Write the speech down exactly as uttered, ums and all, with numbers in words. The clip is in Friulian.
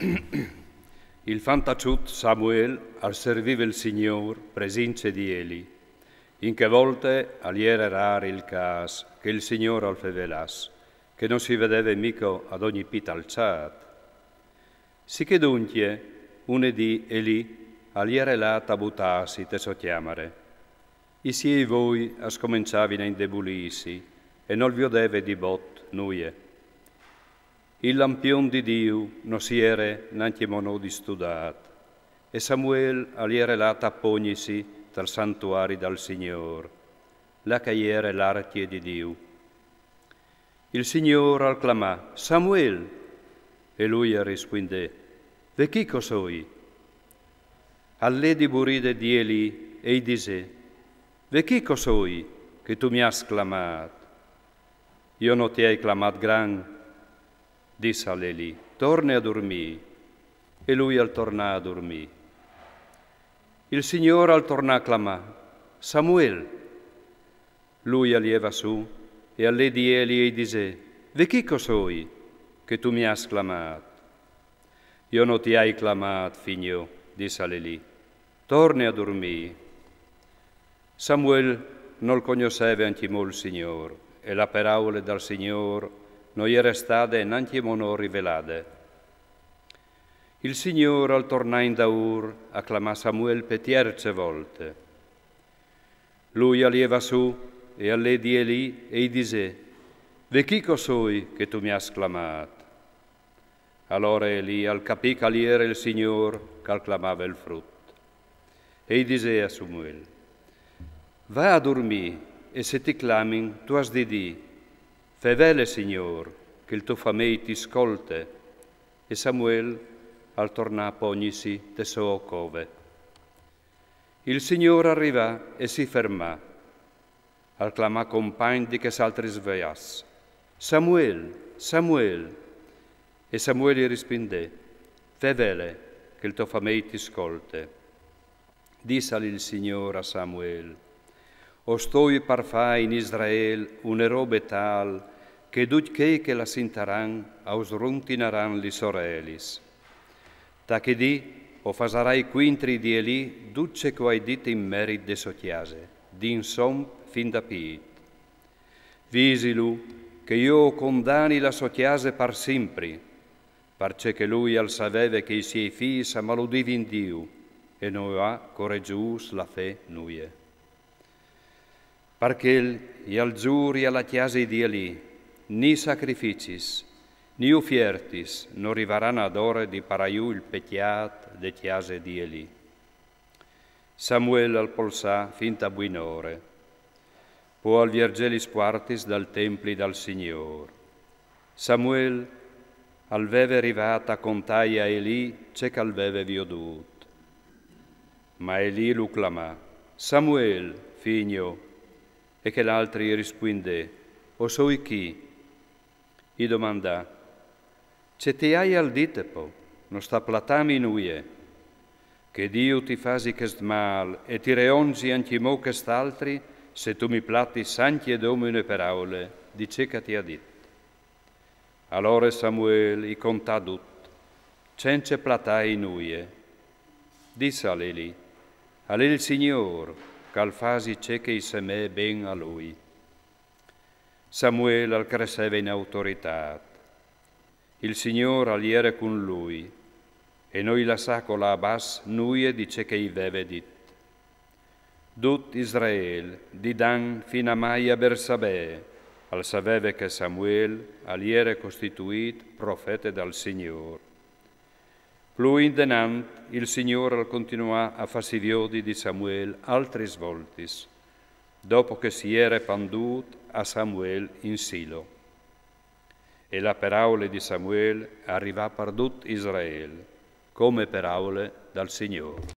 Il fantaçut Samuel al servive il Signôr presince di Eli. In chê volte al jere rar il câs che il Signôr al fevelass, che no si vedeve mico ad ogni pît alçât. Sichè duncje, une dì Eli al jere lât a butâsi te sô cjamare. I siei voi a scomençavin a indebulîsi e nol viodeve di bot nuie. Il lampion di Diu no si jere nancjemò no distudât, e Samuel al jere lât a pognisi tal santuari dal Signôr, là che e jere l'arcje di Diu. Il Signôr al clamà: «Samuel!» E lui al rispuindè: «Ve chi che o soi.» Al lè di buride di Eli e i disè: «Ve chi che o soi, che tu mi âs clamât?» «Jo no ti ai clamât gran», dissal Eli, «torne a durmî.» E lui al tornà a durmî. Il Signôr al tornà a clamâ: «Samuel!» Lui al jevà sù e al lè di Eli e i disè: «Ve chi che o soi, che tu mi âs clamât?» «Jo no ti ai clamât, fi gno», dissal Eli, «torne a durmî.» Samuel nol cognosseve ancjemò il Signôr, e la peraule dal Signôr no jere stade nancjemò no rivelade. Il Signôr al tornà indaûr a clamâ Samuel pe tierce volte. Lui al jevà sù e al lè di Eli e i disè: «Ve chi che o soi, che tu mi âs clamât.» Alore Eli al capì che al jere il Signôr che al clamave il frut. E i disè a Samuel: «Va a durmî, e se ti clamin, tu âs di dî: Fevele, Signôr, che il to famei ti scolte.» E Samuel al tornà a pognisi te sô cove. Il Signôr al rivà e si fermà. Al clamà compagn di chês altris voiaçs: «Samuel, Samuel!» E Samuel i rispuindè: «Fevele, che il to famei ti scolte.» Dissal il Signôr a Samuel: «O stoi par fâ in Israel une robe tâl che ducj chei che la sintran us runtinaran lis orelis. Tachedì o fasarai cuintri di Eli dut ce che o ai dit in merit de sô cjase, d'insomp fin da pît. Visilu che jo o condani la sô cjase par simpri, parcè che lui al saveve che i siei fîs a maludivin Diu e no à coregjût la fe nuie. Par chel, jo al zuri a la cjase di Eli: ni sacrificis, ni ufiertis no rivaran adore di parâ jù il pecjât de cjase di Eli.» Samuel al polsà fin ta buinore. Po al viergè lis puartis dal templi dal Signôr. Samuel al veve rivât a contâi a Eli ce che al veve viodût. Ma Eli lu clamà: «Samuel, fi gno!» E chel altri i rispuindè: «O soi chi.» I domandà: «Ce ti aial dite po? No sta platâmi nuie.» «Che Diu ti fasi chest mâl e ti reonzi ancjemò chest altri, se tu mi platis ancje dome une peraule di ce che ti à dit.» Alore Samuel i contà dut, cence platâi nuie. Dissal Eli: «Al è il Signôr che al fasi ce che i semee ben a lui.» Samuel al cresseve in autoritât. Il Signôr al jere cun lui, e no i lassà colâ a bas nuie di ce che i veve dit. Dut Israel, di Dan fin a mai a Bersabee, al saveve che Samuel al jere costituît profete dal Signôr. Plui indenant, il Signôr al continuà a fâsi viodi di Samuel altris voltis, dopo che si jere pandût a Samuel in Silo. E la peraule di Samuel e rivà par dut Israel, come peraule dal Signôr.